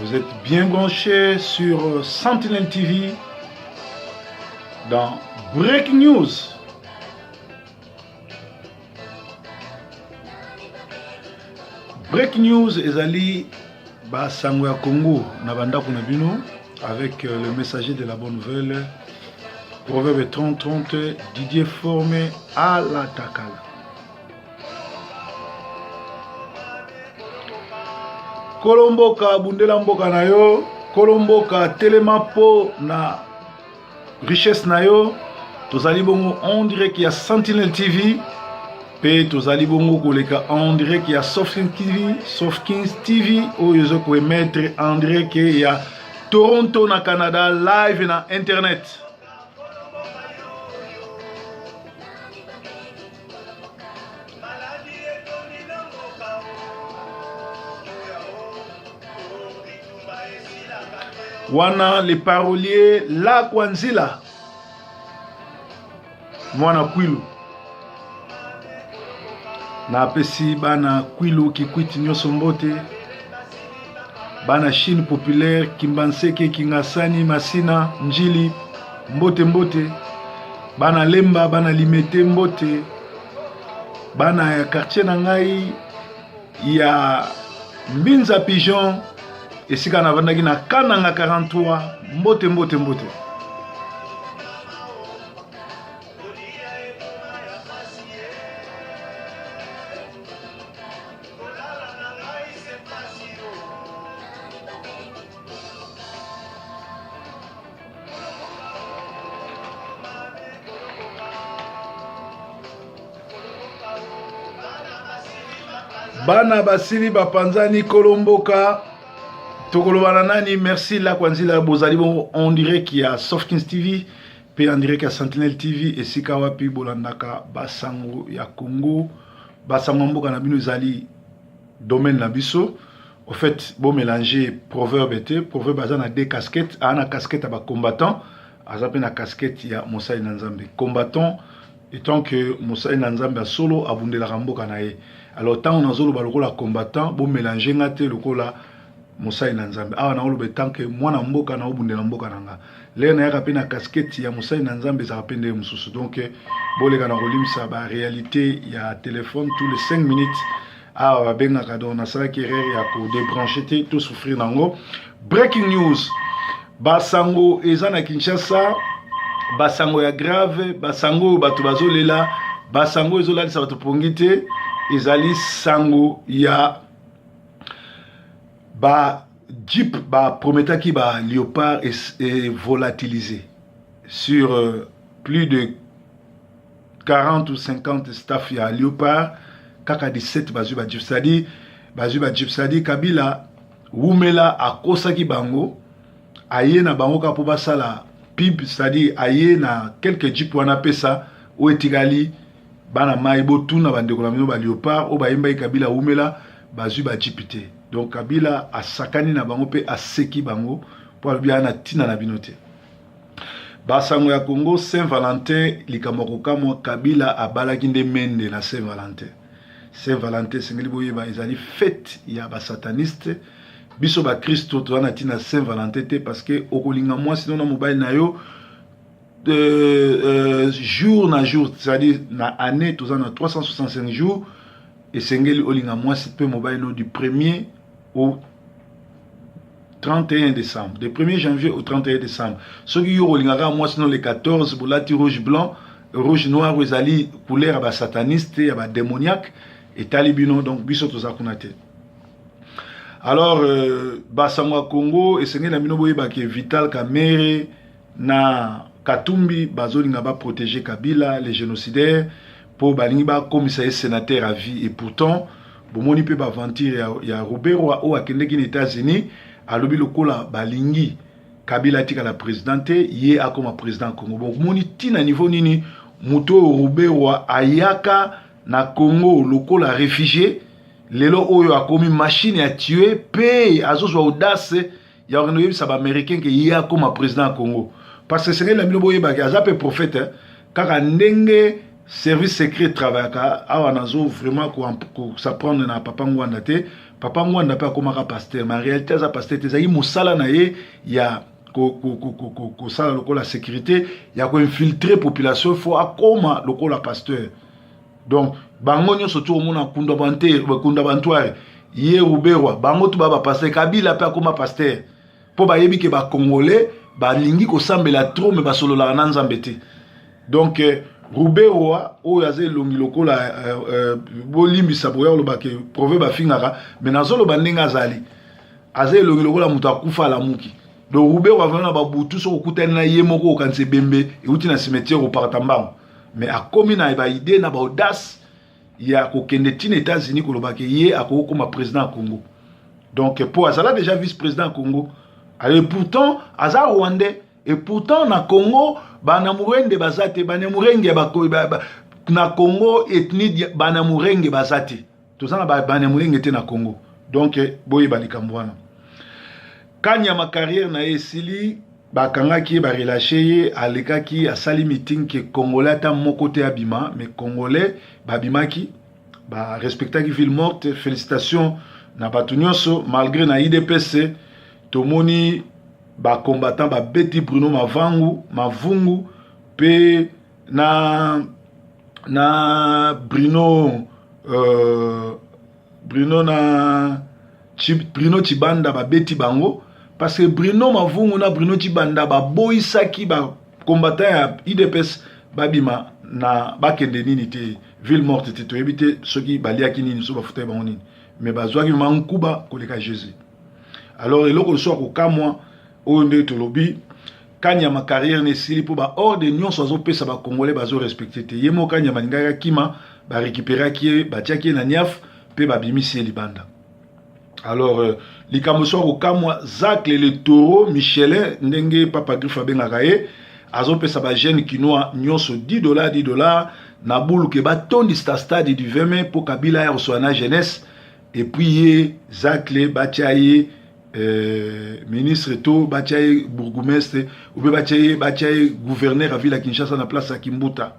Vous êtes bien branchés sur Sentinelle TV dans Breaking News. Breaking News ezali ba sango ya Congo na bandako na bino avec euh, le messager de la bonne nouvelle Proverbe 30 30 Didier Forme à la Takala. Kolo mboka bundela mboka na yo, kolo mboka telema po na richesse na yo. Tozali bongo en direct ya Sentinelle TV mpe tozali bongo koleka en direct ya Soft TV, Soft Kings TV oyo ezo koemettre en direct ya Toronto na Canada live na internet. Wana le parolier Lakwa Nzila mwana Kwilu napesi bana Kwilu Kikwiti nyonso mbote bana Chine populaire Kimbanseke Kingasani Masina Njili mbote mbote bana Lemba bana Limete mbote bana ya quartier na ngai ya Mbinza Pigeon esika navandaki na Kananga 43 mbote mbote mbote. Bana basili bapanzani kolo mboka tokoloba na nani merci lakwa nzila bozali bongo en direct ya Softkins TV pe en direct ya Sentinelle TV esika wapi bolandaka basango ya Congo basango ya mboka na bino ezali domaine na biso au fait bo mélanger proverbe te proverbe aza na deux casquettes aza na casquette ya ba combattant aza pe na casquette ya mosali na nzambe combattant etant que mosali na nzambe ya solo abundelaka mboka na ye alors ntango nazoloba lokola combattant bo mélanger nga te lokola mosali na nzambe awa naoloba etant que mwana mboka naobundela mboka na nga lere nayaka mpe na casquette ya mosali na nzambe ezalaka mpe ndenge mosusu donc boleka na kolimisa ba réalité ya telefone tous les 5 minutes awa babengaka donc nasalaki erreur ya kodebranche te to souffrir nango breaking news basango eza na kinshasa basango ya grave basango oyo bato bazolela basango oyo ezolalisa bato pongi te ezali sango ya ba jeep baprometaki ba léopard e volatiliser sur euh, plus de 40 ou 50 staff ya Leopard kaka 17 bazwi ba jeep c'est-à-dire bazwi ba jeep c'est-à-dire Kabila wumela akosaki bango aye na bango kaka mpo basala pub c'est-à-dire aye na quelques jeep wana apesa oyo etikali bana mai botuna bandeko na bino ba Leopard oyo bayembaki Kabila wumela bazwi ba jeep te donc Kabila asakani na bango mpe aseki bango mpo alobi aya na ntina na bino te Ba sango ya Congo Saint Valentin likambo ya kokamwa Kabila abalaki nde Mende na Saint Valentin. Saint Valentin esengeli boyeba ezali fete ya ba sataniste. Biso ba Kristo toza na ntina Saint Valentin te parce que okolinga mwasi no na mobali na yo euh, euh, jour na jour c'est-à-dire na année toza na 365 jours esengeli olinga mwasi mpe mobali no du premier au 31 décembre de 1er janvier au 31 décembre soki yo olingaka mwasi no le 14 bolati rouge blanc rouge noir oyo ezali couleur ya basataniste ya badémoniaque etali bino donc biso toza kuna te alors euh, basango ya congo esengeli na bino boyeba ke vital kamere na katumbi bazolinga baprotege kabila les génocidaires mpo balingi bakomisa ye sénateur à vie et pourtant bomoni mpe baventure ya, ya ruberwa oyo akendeki na états-unis alobi lokola balingi kabila atikala président te ye akoma président congo bomoni ntina niveau nini moto oyo ruberwa ayaka na congo lokola réfugié lelo oyo akomi machine ya tue mpe azozwa audace ya kokende koyebisa ba américain ke ye akoma président ya congo parce que esengeli na bino boyebaki aza mpe prophète eh? kaka ndenge service secret travaillaka awa nazo vraiment kosaprendre na papa ngwanda te Papa Ngwanda mpe akomaka pasteur, mais en réalité aza pasteur te, ezalaki mosala na ye ya kosala lokola sécurité, ya koinfiltre population, faut akoma lokola pasteur. Donc bango nyonso tu omona Kunda Bantware, ye Ruberwa, bango tu ba bapasteur. Kabila mpe akoma pasteur mpo bayebi ke bacongolais balingi kosambela trop, mais basololaka na Nzambe te. Donc Ruberwa oyo aza elongi lokola bolimbisa, boya koloba ke proverbe afingaka, mais nazoloba ndenge azali, aza elongi lokola moto akufa alamuki. Donc Ruberwa avandi na babutu, soki okutani na ye moko, okanisa ebembe euti na cimetière, oparta mbango. Mais akomi na baidée na baaudace ya kokende ntina États-Unis, koloba ke ye akoki kokóma président ya Congo. Donc mpo azala déjà vice président ya Congo, et pourtant aza Rwandais, et pourtant na Congo Banamurenge baza te. Banamurenge na Congo, ethnie Banamurenge baza te, toza na Banamurenge te na Congo. Donc boyeba likambo wana. Kanyama, carrière na ye esili, bakangaki ye, barelâcher ye, alekaki, asali meeting ke Congolais ata moko te abima, mais Congolais babimaki, barespectaki ville morte. Félicitation na bato nyonso. Malgré na UDPS tomoni bacombattant babeti Bruno Mavangu Mavungu mpe na Bruno na Bruno Chibanda, babeti bango parce que Bruno Mavungu na Bruno Chibanda baboyisaki bacombattant ya UDPS babima na bakende nini te, ville morte te. Toyebi te soki baliaki nini, so bafutaki bango nini, mais bazwaki ma nkuba koleka Jésus. Alors eloko lisusu ya kokamwa oyo nde tolobi, Kanyama carrière na esili mpo baordre nyonso azopesa, bacongolais bazorespecte te. Ye moko Kanyama alingaki akima, barécupéraki ye, batiaki ye na niaf mpe babimisi ye libanda. Alors likambo so ya kokamwa, Zacle le taureau Michelin, ndenge Papa Griffe abengaka ye, azopesa bajeune kinois nyonso 10 $, 10 $ na buluke, batondisa stade du 20 mai mpo Kabila ya kosola na jeunesse. Et puis ye Zacle batia ye ministre to batia ye bourgmestre ou bien batia ye gouverneur ya ville ya Kinshasa na place ya Kimbuta.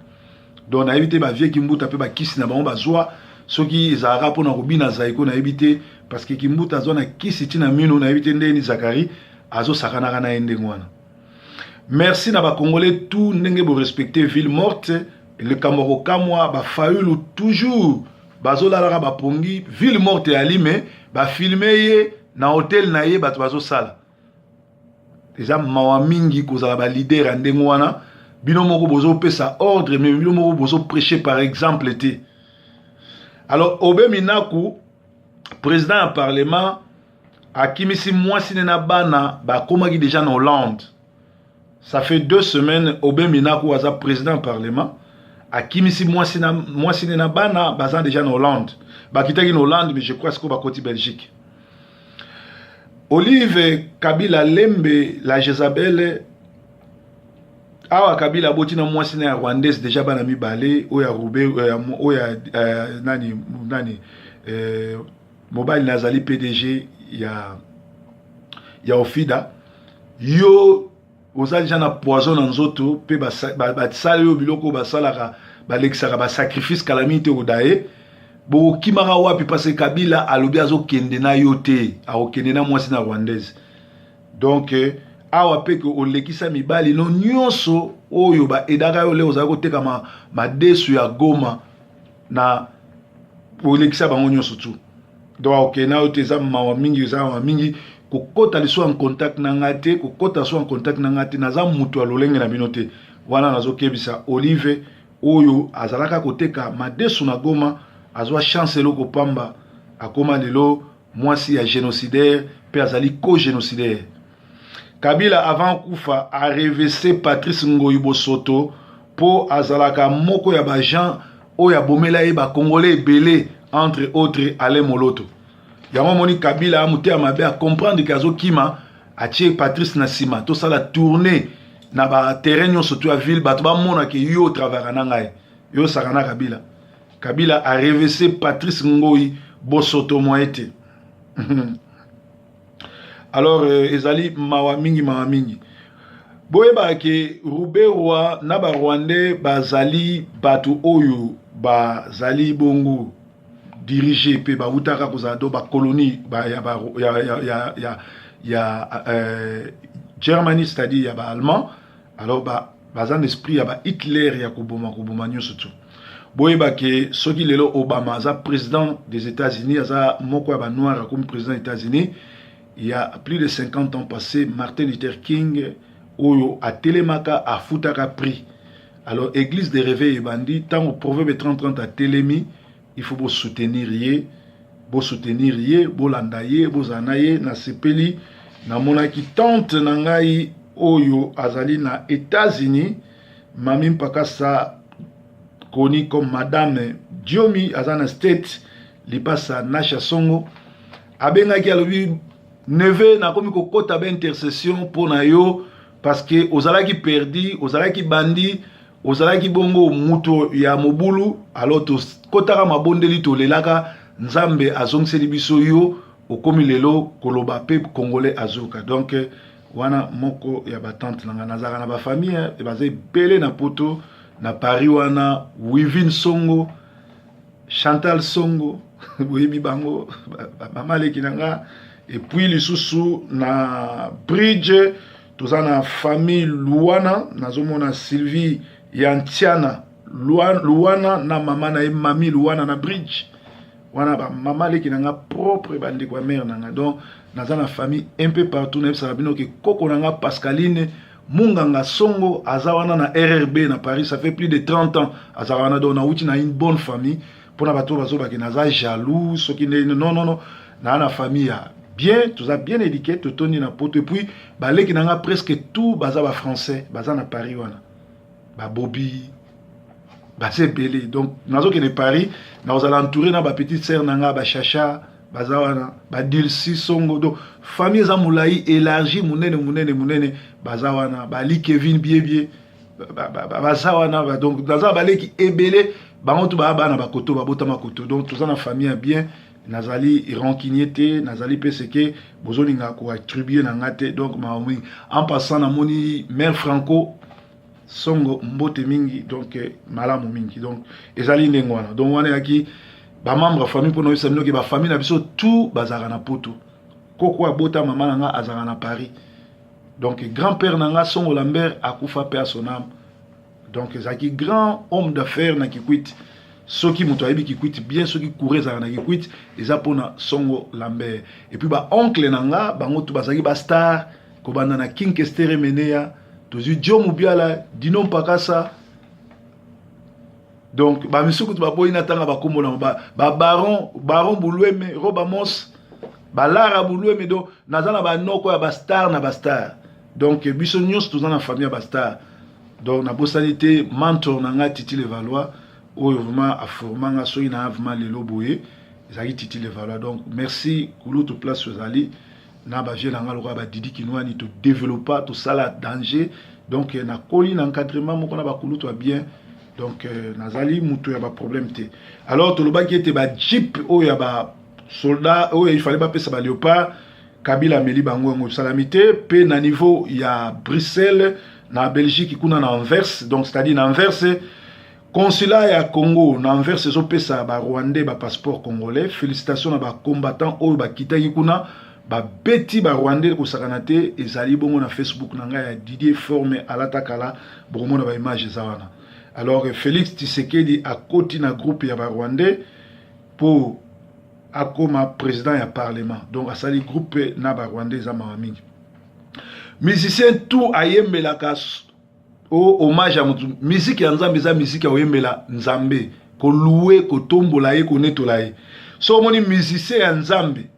Donc nayebi te, bavie Kimbuta mpe bakisi na bango bazwa, soki ezalaka mpona kobina zaiko, nayebi te, parce que Kimbuta azwa na kisi ntina mino, nayebi te ndenge Zakari azosakanaka na ye ndenge wana. Merci na bacongolais tout ndenge borespecte ville morte. Likambo ya kokamwa, bafayulu toujours bazolalaka bapongi, ville morte ya lime, bafilme ye na hotel na ye, bato bazosala. Eza mawa mingi kozala baleader ya ndenge wana. Bino moko bozopesa ordre, mais bino moko bozoprêcher par exemple te. Alors Aubin Minaku, président ya parlement, akimisi mwasi ne na bana, bakomaki déjà na Hollande. Ça fait 2 semaines, Aubin Minaku aza président ya parlement, akimisi mwasi ne na bana, baza déjà na Hollande. Bakitaki na Hollande, mais je crois sikoyo bakoti Belgique. Olive Kabila Lembe, la Jezabel, awa Kabila aboti na mwasi na ya rwandaise déjà bana mibale, oyo ya Rube, oyo ya nani nani, mobali na azali PDG ya Ofida. Yo oza deja na poison na nzoto mpe basali oyo biloko oyo basalaka, balekisaka basacrifice, kala mingi te koda ye. Bokokimaka wapi? Parce que Kabila alobi azokende na yo te, akokende na mwasi na rwandaise. Donc awa mpe ke olekisa mibali no nyonso oyo baedaka yo, leo ozali koteka madesu ya Goma na olekisa bango nyonso tu. Donc akokende na yo te. Eza mawa mingi, eza mawa mingi. Kokɔta lisusu en contact na ngai te, kokɔta so en contact na ngai te, naza moto ya lolenge na bino te. Wana nazokebisa Olive oyo azalaka koteka madesu na Goma, azwa chance eloko pamba, akóma lelo mwasi ya génocidaire mpe azali co-génocidaire. Kabila avant kufa arevese Patrice Ngoyi Bosoto mpo azalaka moko ya baagent oyo abomela ye bacongolais ebele, entre autres Alain Moloto. Yango omoni Kabila amotema mabe, acomprendre ke azokima, atie Patrice na nsima, tosala tourne na baterrain nyonso to ya ville, bato bamonake yo otravaka na ngai, yo osaka na Kabila. Kabila arevese Patrice Ngoi Bosoto moye te. Alors ezali mawa mingi, mawa mingi. Boyebaka ke Ruberwa na barwandais bazali bato oyo bazali bongo. Badirige mpe bautaka kozala do bacolonie ba, ya, ba, ya, ya, ya, ya, ya Germany, c'est-à-dire ya baallemand. Alors baza na esprit ya baHitler ya koboma, koboma nyonso tu. Boyeba ke soki lelo Obama aza président des États-Unis, aza moko ya banoir akomi président des États-Unis, il y a plus de 50 ans passé, Martin Luther King oyo atelemaka, afutaka prix. Alors église de réveil ebandi ntango Proverbe 30 30 atelemi. Il faut bosoutenir ye, bosoutenir ye, bolanda ye, bozala na ye. Nasepeli, namonaki tante na ngai oyo azali na États-Unis, Mami Mpakasa, koni comme Madame Diomi, aza na State Lipasa Nasha Songo. Abengaki, alobi: "Neveu, nakomi kokɔta baintercession mpo na yo, parce que ozalaki perdu, ozalaki bandi, ozalaki bongo moto ya mobulu. Alors tokɔtaka mabondeli, tolelaka, Nzambe azongiseli biso yo, okomi lelo koloba mpe Congolais azoka." Donc wana moko ya batante na ngai. Nazalaka na bafamille, baza ebele na Poto, na Paris wana, Wivine Songo, Chantal Songo, boyebi bango, mama aleki na nga. Et puis lisusu na Bridge toza na famille Luwana. Nazomona Sylvie ya Ntiana Luwana na mama na ye Mami Luwana na Bridge wana, bamama aleki na nga propre, bandeko ya mare na nga. Donc naza na famille un peu partout. Nayebisaka bino ke koko na nga Pascaline Munganga Songo aza wana na RRB na Paris, ça fait plus de 30 ans azalaka wana. Donc nauti na une bonne famille. Mpona bato oyo bazobake naza jaloux soki nde, non, non, non, naa na famille ya bien, toza bien éduqué, totondi na Poto. Et puis baleki na nga presque tout baza bafrançais, baza na Paris wana, babobi baza ebele. Donc nazokende Paris, nakozala entouré na bapetite sœur na nga, bachacha baza wana, badilsi Songo. Donc famille eza molai, élargi, monene, monene, monene. Baza wana bali Kevin Biebie, baza wana. Donc naza baleki ebele, bango to baya bana bakoto, babotama koto. Donc toza na famille ya bien. Nazali rancunier te, nazali mpe seke bozolinga koattribue na nga te. Donc makambo mingi. En passant, namoni mare Franco Songo, mbote mingi. Donc malamu mingi. Donc ezali ndenge wana. Donc wana eyaki bamembre ya famille, mpona oyebisa bino ke bafamille na biso tout bazalaka na Poto. Koko abota mama na nga azalaka na Paris. Donc grand père na nga Songo Lambert akufa, mpe à son âme. Donc ezalaki grand homme d'affaires na Kikwit. Soki moto ayebi Kikwit bien, soki courant ezalaka na Kikwit, eza mpona Songo Lambert. Et puis baoncle na nga, bango tu bazalaki bastar, kobanda na King Kester Emeneya, tozwi Dio Mobiala, Dino Mpakasa. Donc bamisuku to baboyi na ntanga bakombo na babaron, baron Bulweme, Robamos, balara Bulweme. Donc naza na banoko ya bastar na bastar. Donc biso nyonso toza na famille ya bastar. Donc nabosani te mentor na ngai Titi Levaloi, oyo vraiment aforma nga. Soki na vraiment lelo boye, ezalaki Titi Levaloi. Donc merci kulutu, place ozali na bavie na nga lokola badidi Kinwani, todevelopa, tosala danger. Donc nakoli na encadrement moko na bakulutu ya bien. Donc nazali moto ya baproblème te. Alors tolobaki ete bajeep oyo ya basoldat oyo il fallait bapesa baléopard, Kabila ameli bango, yango esalami te. Mpe na niveau ya Bruxelles, na Belgique kuna na Anvers, donc c'est-à-dire na Anvers, consulat ya Congo na Anvers ezopesa barwandais bapasseport congolais. Félicitation na bacombattant oyo bakitaki kuna, babeti barwandais kosakana te. Ezali bongo na Facebook na ngai ya Didier Forme Alatakala, bokomona baimage eza wana. Alors Félix Tshisekedi akoti na groupe ya barwandais mpo akoma président ya parlement. Donc asali groupe na barwandais, eza mawa mingi. Musicien tout ayembelaka o hommage ya motu. Misiki ya Nzambe eza misiki ya koyembela Nzambe, kolouer, kotombola ye, konetola ye. So omoni musicien ya Nzambe,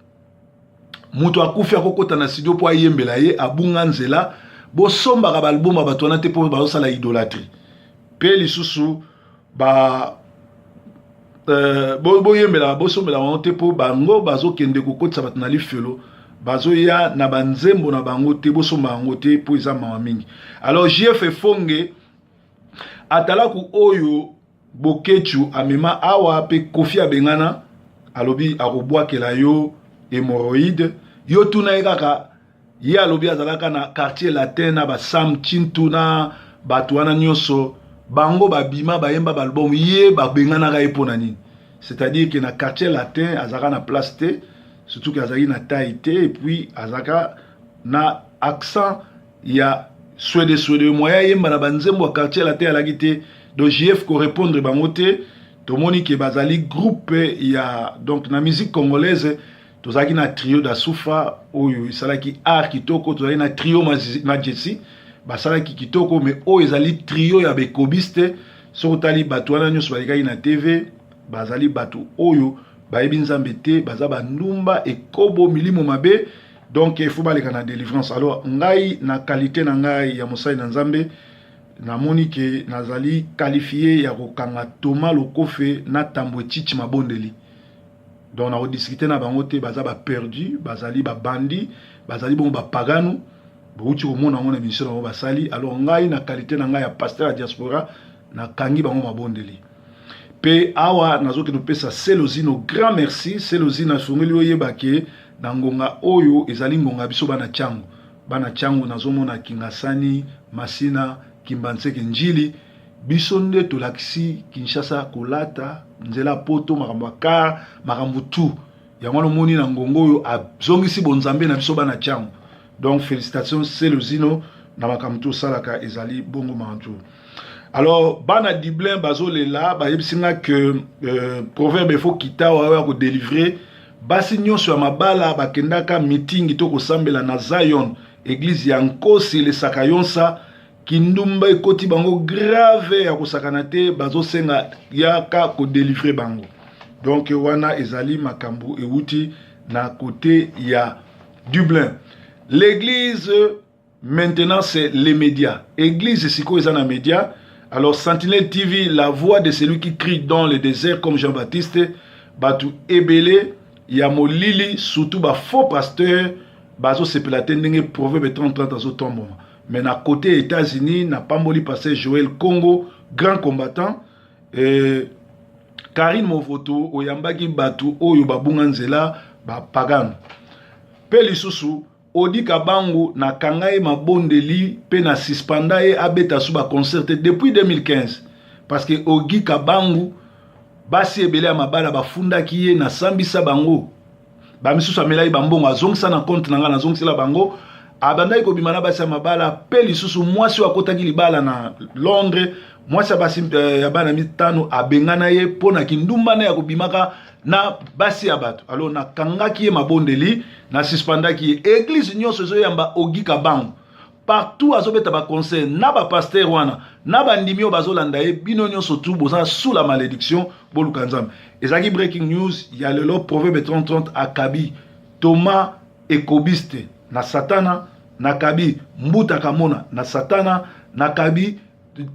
moto akufi, akokɔta na studio mpo ayembela ye, abunga nzela. Bosombaka baalbum ya bato wana te, mpo bazosala idolâtrie. Mpe lisusu ba boyembelaka, bosombela bango te, mpo bango bazokende kokotisa bato na lifelo. Bazoya na banzembo na bango te, bosomba yango te, mpo eza mawa mingi. Alors JF Efonge, atalaku oyo Bokechu amema awa, mpe Kofi abengana, alobi akobwakela yo hémorroïde. Yo tuna ye kaka, ye alobi azalaka na Quartier Latin na basam Chintu na bato wana nyonso, bango babima, bayemba baalbum, ye babenganaka ye mpo na nini? C'est-à-dire que na Quartier Latin azalaka na place te, surtout que azalaki na taille te, et puis azalaka na accent ya swede swede, moyen ayemba na banzembo ya Quartier Latin alaki te. Donc JF korépondre bango te. Tomoni ke bazali groupe ya, donc na musique congolaise tozalaki na Trio da Sufa oyo esalaki art kitoko, tozalaki na Trio Majesty, basalaki kitoko, mais oyo ezali trio ya baekobiste. Soki otali bato wana nyonso balekaki na TV, bazali bato oyo bayebi Nzambe te, baza bandumba, ekobo, milimo mabe. Donc il faut baleka na délivrance. Alors ngai, na qualité na ngai ya mosali na Nzambe, namoni ke nazali qualifié ya kokanga Thomas Lokofe na Tambwe Chichi mabondeli. Donc nakodiscuter na bango te, baza baperdu, bazali babandi, bazali bongo bapaganu. Bouti komona yango na émission na bango basali. Alors ngai, na qualité na ngai ya pasteur ya diaspora, nakangi bango mabondeli. Mpe awa nazokende kopesa Selozino grand merci. Selozino, asongeli oyeba ke na ngonga oyo ezali ngonga biso bana Tiango, bana Tiango, nazomona Kingasani, Masina, Kimbanseke, Njili, biso nde tolakisi Kinshasa kolata nzela poto, makambo ya car, makambo tu yango wana. Omoni na ngongo oyo azongisi bonzambe na biso bana Tiango. Donc félicitation Selozino na makambo tu osalaka, ezali bongo makambo tu. Alors bana Dublin bazolela, bayebisi nga ke proverbe efo kita oyo ya kodélivrer basi nyonso ya mabala bakendaka meeting to kosambela na Zion, église ya Nkosi Lesaka Yonsa. Kindumba ekoti bango grave ya kosakana te, bazosenga yaka kodélivrer bango. Donc wana ezali makambo ewuti na côté ya Dublin. L'église maintenant, c'est les médias. Église sikoyo eza na média. Alors Sentinelle TV, la voix de celui qui crie dans le désert comme Jean-Baptiste. Bato ebele ya molili, surtout bafaux pasteur, bazosepela te ndenge Proverbe 30 azotomboma. Mais na côté États-Unis, napamboli pasteur Joël Congo, grand combattant. Karine Movoto, oyambaki bato oyo babunga nzela, bapagano. Mpe lisusu Odika Bangu, nakanga ye mabondeli mpe na suspenda ye, abeta su baconcert te depuis 2015, parce que Ogika Bangu, basi ebele ya mabala bafundaki ye, nasambisa bango. Bamisusu amelaki bambongo, azongisa na compte na ngai, nazongisela bango. Abandaki kobima na basi ya mabala. Mpe lisusu mwasi oyo akotaki libala na Londres, mwasi ya basi ya bana mitano, abengana ye mpo na kindumba na ya kobimaka na basi ya bato. Alors nakangaki ye mabondeli, nasuspendaki ye. Église nyonso ezoyamba Ogika Bango partout, azobeta baconcert na bapasteur wana na bandimi oyo bazolanda ye. Bino nyonso tu boza sous la malédiction, boluka Nzambe. Ezalaki breaking news ya lelo. Proverbe 30 akabi Thomas ekobiste na Satana, nakabi Mbuta Kamona na Satana, nakabi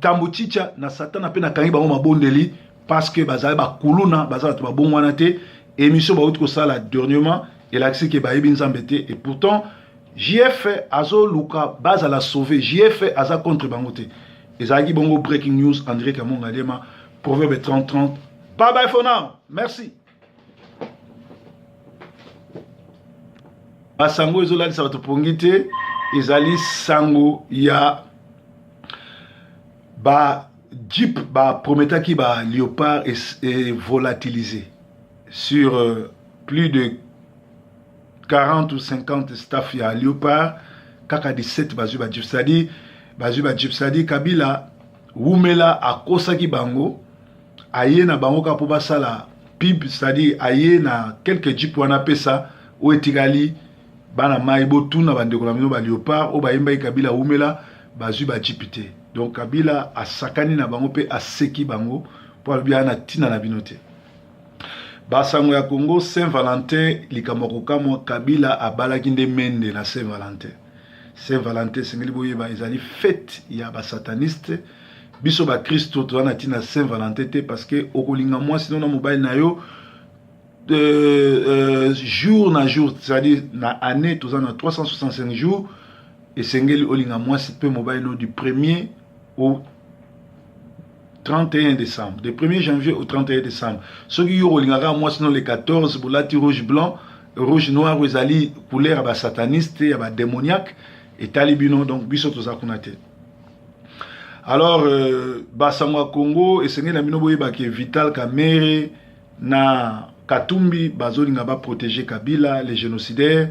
Tambo Chicha na Satana, mpe nakangi bango mabondeli parce que bazali bakuluna, baza bato babongwana te. Émission bauti kosala dernièrement elakisi ke bayebi Nzambe te. Et pourtant JF azoluka bazala sauvé, JF aza contre bango te. Ezalaki bongo breaking news. André Kamonga Lema, Proverbe 30 30. Bye bye for now, merci. Basango ezolalisa bato pongi te, ezali sango ya ba jeep baprometaki ba léopard et volatilisé sur plus de 40 ou 50 staff ya léopard, kaka 17 bazwi ba jeep. C'est-à-dire bazwi ba jeep, c'est-à-dire Kabila wumela akosaki bango, aye na bango kaka mpo basala pub. C'est-à-dire aye na quelques jeep wana, apesa oyo etikali. Bana mai, botuna bandeko na bino ba léopard oyo bayembaki Kabila wumela, bazwi ba jeep te. Donc Kabila asakani na bango mpe aseki bango mpo alobi aya na ntina na bino te. Basango ya Congo, Saint Valentin, likambo ya kokamwa, Kabila abalaki nde Mende na Saint Valentin. Saint Valentin, esengeli boyeba, ezali fete ya basataniste. Biso bakristo toza na ntina Saint Valentin te, parce que okolinga mwasi no na mobali na yo jour na jour, c'est-à-dire na année toza na 365 jours, esengeli olinga mwasi mpe mobali no du 1er au 31 décembre, du 1er janvier au 31 décembre. Soki yo olingaka mwasi no le 14, bolati rouge blanc, rouge noir, oyo ezali couleur ya basataniste, ya badémoniaque, etali bino. Donc biso toza kuna te. Alors basango ya Congo, esengeli na bino boyebake Vital Kamerhe. na Katumbi bazolinga ba protéger Kabila les génocidaires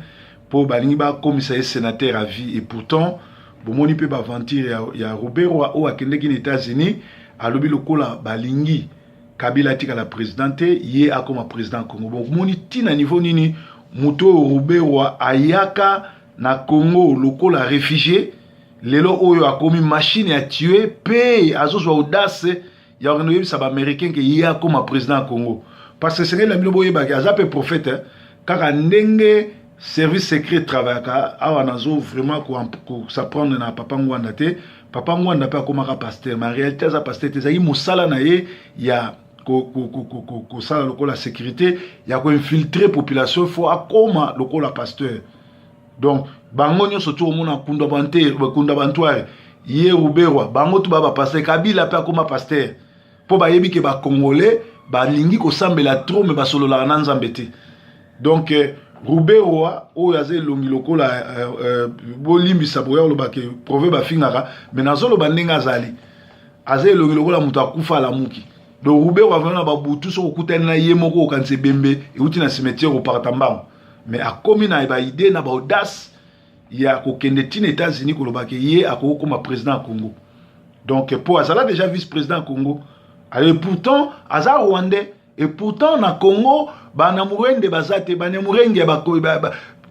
mpo balingi bakomisa ye sénateur à vie. Et pourtant bomoni mpe baaventure ya Ruberwa oyo akendeki na États-Unis, alobi lokola balingi Kabila atikala président te, ye akoma président Congo. Bomoni ntina niveau nini moto oyo Ruberwa ayaka na Congo lokola réfugié, lelo oyo akomi machine ya tuer mpe azozwa audace ya kokende koyebisa baaméricain ke ye akoma président ya Congo. Parce que esengeli na bino boyebaki aza mpe prophète, eh? Kaka ndenge service secret travaillaka awa, nazo vraiment kos'en prendre na papa Ngwanda te. Papa Ngwanda mpe akomaka pasteur, mais en réalité aza pasteur te. Ezalaki mosala na ye ya kosala lokola sécurité, ya koinfiltrer population, faut akoma lokola pasteur. Donc bango nyonso tu omona Kunda Bantware, ye Ruberwa, bango tu baa bapasteur. Kabila mpe akoma pasteur mpo bayebi ke bacongolais balingi kosambela trop, mais basololaka na Nzambe te. Donc Ruberwa oyo aza elongi lokola bolimbisa, boya koloba ke proverbe afingaka, mais nazoloba ndenge azali, aza elongi lokola moto akufa alamuki. Donc Ruberwa vraiment na babutu, soki okutani na ye moko, okanisa ebembe euti na cimetière oparta mbango. Mais akomi na baidée na baaudace ya kokende ntina États-Unis koloba ke ye akokoma président ya Congo. Donc mpo azala déjà vice président ya Congo, et pourtant aza rwandais. Et pourtant na Congo Banyamurenge baza te. Banyamurenge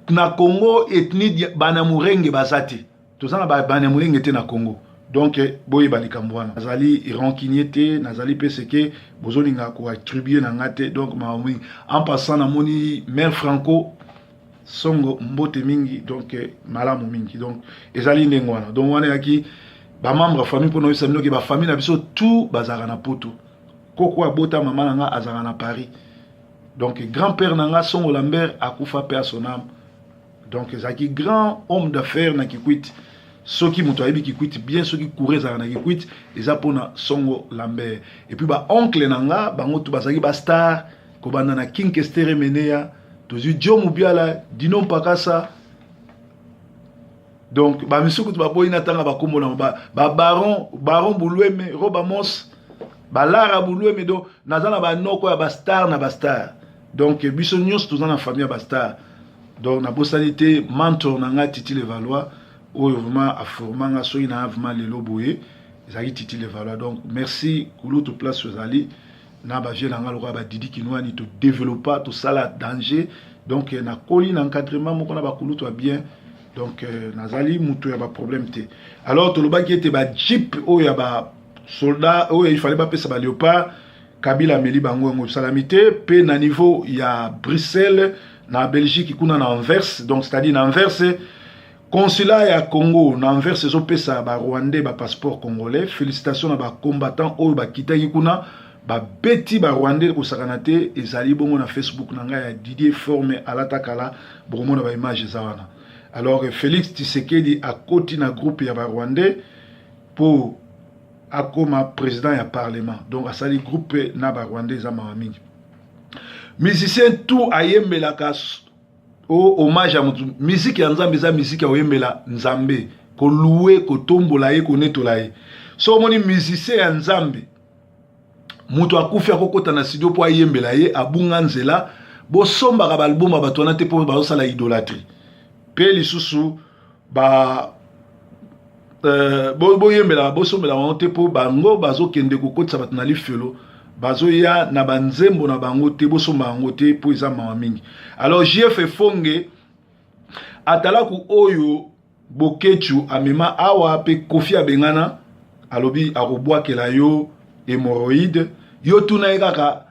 na Congo, ethnie Banyamurenge baza te. Toza na Banyamurenge te na Congo. Donc boyeba likambo wana. Nazali rancunier te, nazali mpe seke bozolinga koattribuer na nga te. Donc makambo mingi. En passant, namoni mare Franco Songo, mbote mingi. Donc malamu mingi. Donc ezali ndenge wana. Donc wana eyaki bamembre ya famille mpona oyebisa bino ke bafamille na biso tout bazalaka na Poto. Koko abota mama na nga azalaka na Paris. Donc grand père na nga Songo Lambert akufa, mpe à son âme. Donc ezalaki grand homme d'affaires na Kikwit. Soki moto ayebi Kikwit bien, soki courant ezalaka na Kikwit, eza mpona Songo Lambert. Et puis baoncle na nga, bango tu bazalaki bastar, kobanda na King Kester Emeneya, tozwi Dio Mobiala, Dino Mpakasa. Donc bamisuku tu baboyi na ntanga bakombo na babaron, baron Bulweme, Robamos, balara Bulweme. Donc naza na banoko ya bastar na bastar. Donc biso nyonso toza na famille ya bastar. Donc nabosani te mentor na nga Titi Levaloi, oyo vraiment aforma nga. Soki na vraiment lelo boye, ezalaki Titi Levaloi. Donc merci kulutu, place ozali na bavieux na nga lokola badidi Kinwani, todéveloppa, tosala danger. Donc nakoli na encadrement moko na bakulutu ya bien. Donc nazali moto ya baproblème te. Alors tolobaki ete bajeep oyo ya basoldat oyo ifale bapesa baléopard, Kabila ameli bango, yango esalami te. Mpe na niveau ya Bruxelles, na Belgique kuna na Anvers, donc c'est-à-dire na Anvers, consulat ya Congo na Anvers ezopesa barwandais bapasseport congolais. Félicitation na bacombattant oyo bakitaki kuna, babeti barwandais kosakana te. Ezali bongo na Facebook na ngai ya Didier Forme Alatakala, bokomona baimage eza wana. Alors Félix Tshisekedi akoti na groupe ya barwandais mpo akoma président ya parlement. Donc asali groupe na barwandais, eza mawa mingi. Musicien tout ayembelaka o hommage ya motu. Musique ya Nzambe eza musique ya koyembela Nzambe, kolouer, kotombola ye, konetola ye. So omoni musicien ya Nzambe, moto akufi, akokɔta na studio mpo ayembela ye, abunga nzela. Bosombaka baalbum ya bato wana te mpo bazosala idolâtrie. Mpe lisusu ba boyembelaka, bosombela bango te mpo bango bazokende kokotisa bato na lifelo. Bazoya na banzembo na bango te, bosomba yango te mpo eza mawa mingi. Alors JF Efonge, atalaku oyo Bokechu amema awa mpe Kofi abengana, alobi akobwakela yo hémorroïde. Yo tuna ye kaka,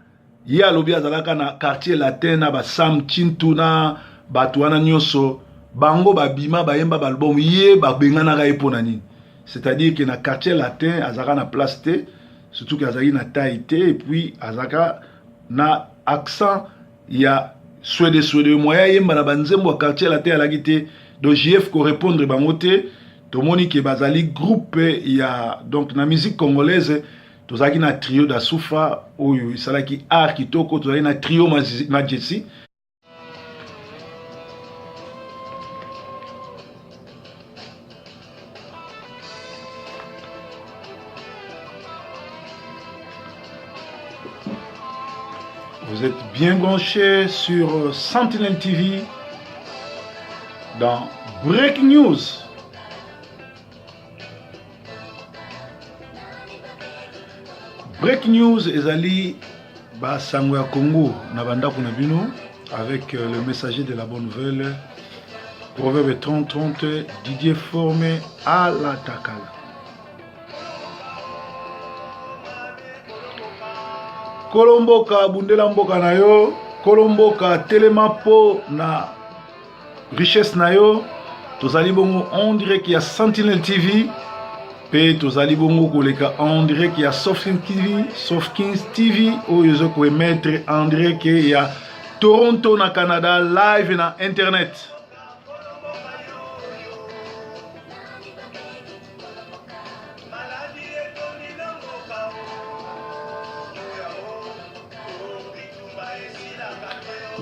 ye alobi azalaka na Quartier Latin na basam Chintu na bato wana nyonso, bango babima bayemba baalbum, ye babenganaka ye mpo na nini? C'est-à-dire ke na Quartier Latin azalaka na place te, surtout ke azalaki na taille te, et puis azalaka na accent ya swede swede, moyen ayemba na banzembo ya Quartier Latin alaki te. Donc JF korépondre bango te. Tomoni ke bazali groupe ya, donc na musique congolaise tozalaki na Trio Dasufa oyo esalaki art kitoko, tozalaki na Trio Majesty. Vous êtes bien branchés sur Sentinelle TV dans Break News. Break News ezali ba sango ya Congo na bandako na bino avec euh, le messager de la bonne nouvelle Proverbe 30 30 Didier Forme à la Takala. Kolo mboka bundela mboka na yo, kolo mboka telema po na richesse na yo. Tozali bongo en direct ya Sentinelle TV mpe tozali bongo koleka en direct ya Soft TV, Soft Kings TV oyo ezo koemettre en direct ya Toronto na Canada live na internet.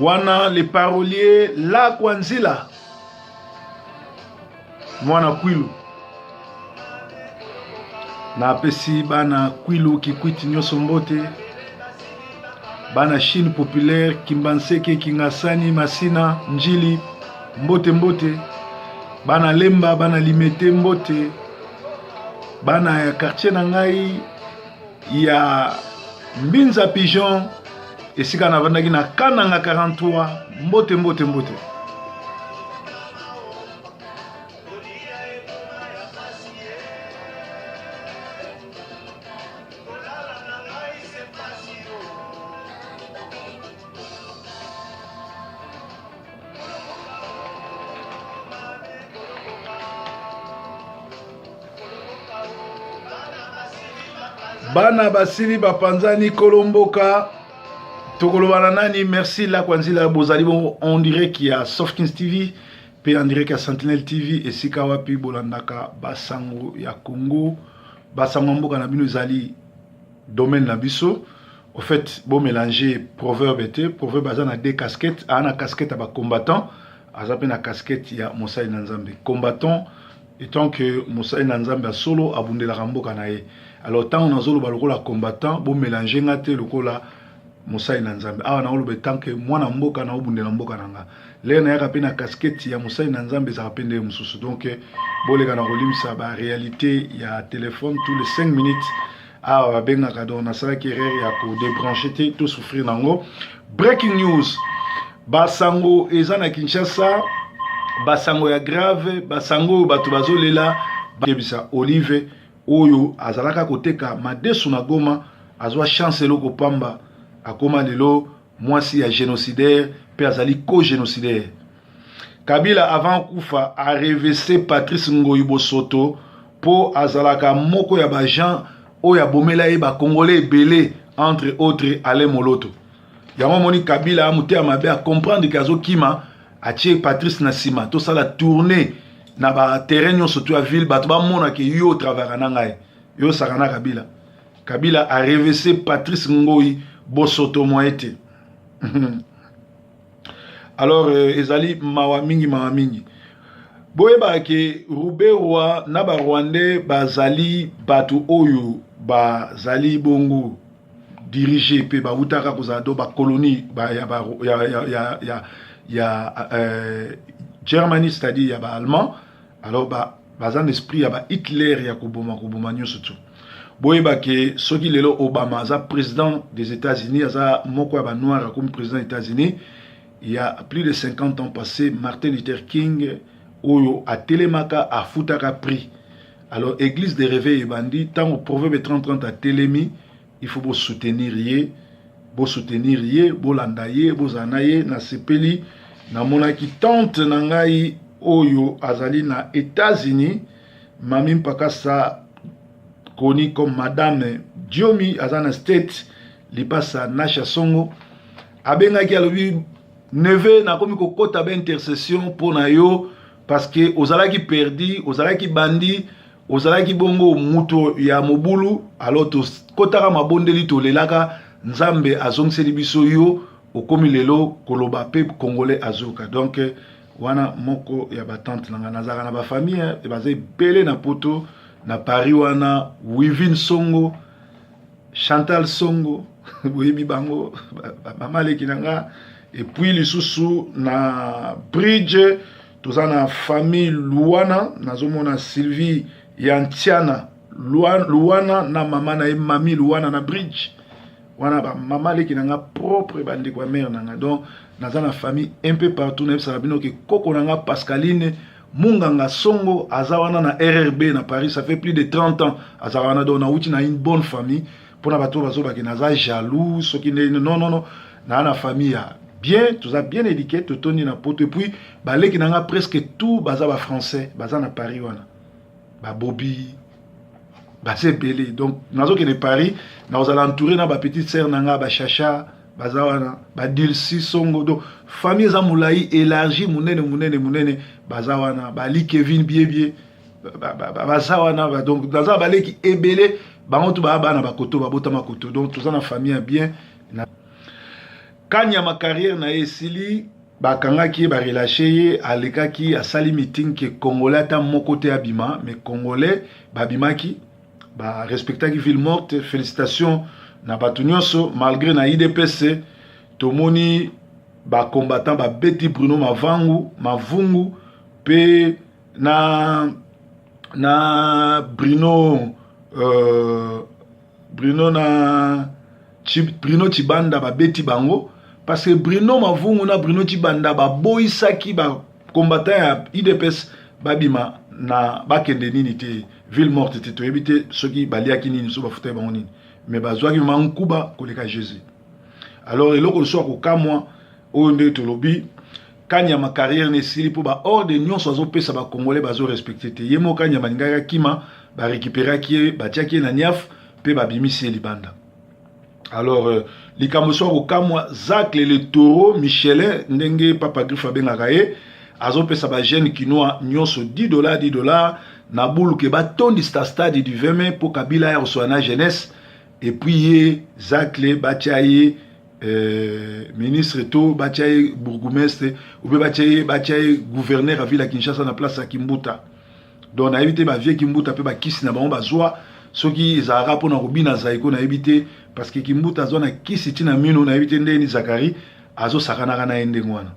Wana le parolier Lakwa Nzila mwana Kwilu napesi bana Kwilu Kikwiti nyonso mbote bana Chine populaire Kimbanseke Kingasani Masina Njili mbote mbote bana Lemba bana Limete mbote bana ya quartier na ngai ya Mbinza Pigeon esika navandaki na Kananga 43 mbote mbote mbote. Bana basili bapanzani kolo mboka tokoloba na nani merci lakwa nzila bozali bongo en direct ya Softkins TV pe en direct ya Sentinelle TV esika wapi bolandaka basango ya Congo basango ya mboka na bino ezali domaine na biso au fait bo mélanger proverbe te proverbe aza na deux casquettes aza na casquette ya ba combattant aza pe na casquette ya mosali na nzambe combattant etant que mosali na nzambe ya solo abundelaka mboka na ye alors ntango nazoloba lokola combattant bo mélanger nga te lokola mosali na nzambe awa naoloba etant que mwana mboka naobundela mboka na nga lere nayaka mpe na casquette ya mosali na nzambe ezalaka mpe ndenge mosusu donc boleka na kolimisa ba réalité ya telefone tous les 5 minutes awa babengaka donc nasalaki erreur ya kodebranche te to souffrir nango breaking news basango eza na kinshasa basango ya grave basango oyo bato bazolela bayebisa olive oyo azalaka koteka madesu na goma azwa chance eloko pamba akoma lelo mwasi ya génocidaire mpe azali co-génocidaire Kabila avant akufa a revese Patrice Ngoyi Bosoto po azalaka moko ya ba agent oyo abomela ye ba congolais ebele entre autres Alain Moloto. Yango omoni Kabila motema mabe a comprendre que azokima atie Patrice na sima tosala tournée na ba terrain nyonso to ya ville bato bamona ke yo travaillaka na ngai yo osaka na Kabila. Kabila a revese Patrice Ngoyi Bosoto moyen te. Alors euh, ezali mawa mingi mawa mingi. Boyebaka ke Ruberwa na ba Rwandais bazali bato oyo bazali bongo dirige mpe bawutaka kozala do ba colonie ba, ya, ba, ya, ya, ya, ya, ya euh, Germany c'est-à-dire ya ba allemand alors ba, baza na esprit ya ba Hitler ya koboma koboma nyonso tu. Boyeba ke soki lelo Obama aza président des États-Unis, aza moko ya ba noir akomi président des États-Unis, il y a plus de 50 ans passé, Martin Luther King oyo atelemaka afutaka prix. Alors église de réveil ebandi tango Proverbe 30 30 atelemi, il faut bo soutenir ye, bo soutenir ye, bolanda ye, bozala na ye. Nasepeli namonaki tante na ngai oyo azali na États-Unis Mami Mpakasa koni comme madame Diomi aza na state lipasa Nasha Songo abengaki alobi neveu nakomi kokota ba intercession mpo na yo parce que ozalaki perdu ozalaki bandi ozalaki bongo moto ya mobulu alors tokotaka mabondeli tolelaka nzambe azongiseli biso yo okomi lelo koloba mpe congolais azoka donc Wana moko ya ba tante na nga nazalaka na ba famille baza ebele na poto na Paris wana Wivine Songo Chantal Songo. Boyebi bango, mama leki na nga. Et puis lisusu na Bridge, toza na famille Luana. Nazomona Sylvie ya Ntiana Luana na mama na ye Mami Luana na Bridge wana, bamama leki na nga propre, bandeko ya mère na nga. Donc naza na famille un peu partout. Nayebisaka bino ke koko na nga Pascaline Munganga Songo aza wana na RRB na Paris, ça fait plus de 30 ans azalaka wana. Donc nauti na une bonne famille. Mpona bato oyo bazobake naza jaloux soki nde, non, non, non, naa na famille ya bien, toza bien éduqué, totondi na Poto. Et puis baleki na nga presque tout baza Bafrançais, baza na Paris wana, babobi baza ebele. Donc nazokende Paris, nakozala entouré na bapetite sœur na nga, Bachacha baza wana, Badilsi Songo. Donc famille eza molai, élargi, monene, monene, monene. Baza wana bali Kevin Biebie, baza wana. Donc naza baleki ebele, bango to baya bana bakoto, babotama koto. Donc toza na famille ya bien. Na Kanyama, carrière na ye esili, bakangaki ye, barelâcher ye. Alekaki, asali meeting ke Congolais ata moko te abima, mais Congolais babimaki, barespectaki ville morte. Félicitation na bato nyonso. Malgré na UDPS tomoni bacombattant babeti Bruno Mavangu Mavungu mpe na Bruno na Bruno Chibanda, babeti bango parce que Bruno Mavungu na Bruno Chibanda baboyisaki bacombattant ya UDPS babima na bakende nini te, ville morte te. Toyebi te soki baliaki nini, so bafutaki bango nini, mais bazwaki ma nkuba koleka Jésus. Alors eloko lisusu ya kokamwa oyo nde tolobi, Kanyama carrière na esili mpo baordre nyonso azopesa, Bacongolais bazorespecter te. Ye moko Kanyama alingaki akima, barécupéraki ye, batiaki ye na niaf mpe babimisi ye libanda. Alors likambo so ya kokamwa, Zacle le taureau Michelin, ndenge Papa Griffe abengaka ye, azopesa bajeune kinois nyonso 10 $, 10 $ na buluke, batondisa stade du 20 mai mpo Kabila ya kosola na jeunesse. Et puis ye Zacle batia ye ministre to batia ye bourgmestre ou bien batia ye gouverneur ya ville ya Kinshasa na place ya Kimbuta. Donc nayebi te, bavieux Kimbuta mpe bakisi na bango bazwa soki ezalaka mpona kobina zaiko, nayebi te, parce que Kimbuta azwa na kisi ntina mino, nayebi te ndenge Zakari azosakanaka na ye ndenge wana.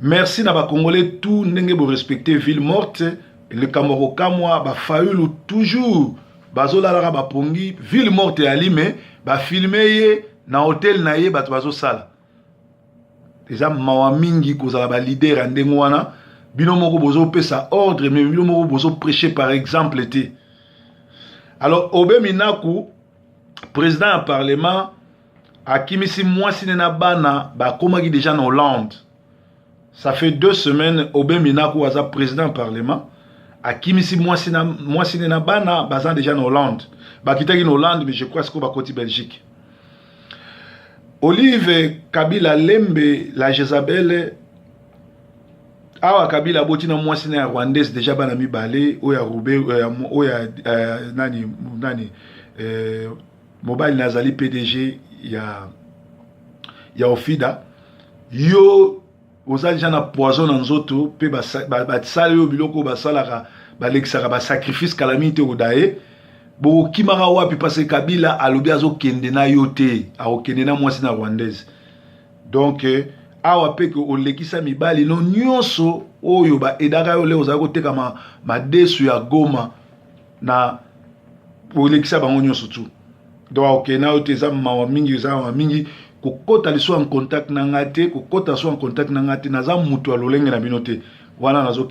Merci na Bacongolais tout ndenge borespecte ville morte. Likambo ya kokamwa, Bafayulu toujours bazolalaka bapongi. Ville morte eyali, me bafilmer ye na hotel na ye, bato bazosala. Eza mawa mingi kozala baleader ya ndenge wana. Bino moko bozopesa ordre, mais bino moko bozoprêcher par exemple te. Alors Aubin Minaku, président ya parlement, akimisi mwasi ne na bana, bakomaki déjà na Hollande. Ça fait 2 semaines, Aubin Minaku aza président ya parlement, akimisi mwasi ne na bana, baza déjà na Hollande. Bakitaki na Hollande, mais je crois sikoyo bakoti Belgique. Olive Kabila Lembe, la Jezabel, awa Kabila aboti na mwasi na ya rwandaise déjà bana mibale, oyo ya Rube, oyo ya nani nani, mobali na azali PDG ya Ofida. Yo oza déjà na poison na nzoto mpe basali oyo biloko oyo basalaka, balekisaka basacrifice kala mingi te koda ye. Bokokimaka wapi? Parce que Kabila alobi azokende na yo te, akokende na mwasi na rwandaise. Donc awa mpe ke olekisa mibali no nyonso oyo baedaka yo, le ozali koteka madesu ya Goma na olekisa bango nyonso tu. Donc akokende na yo te. Eza mawa mingi, eza mawa mingi. Kokota lisusu en contact na ngai te, kokota lisusu en contact na ngai te. Naza moto ya lolenge na bino te wana nazo.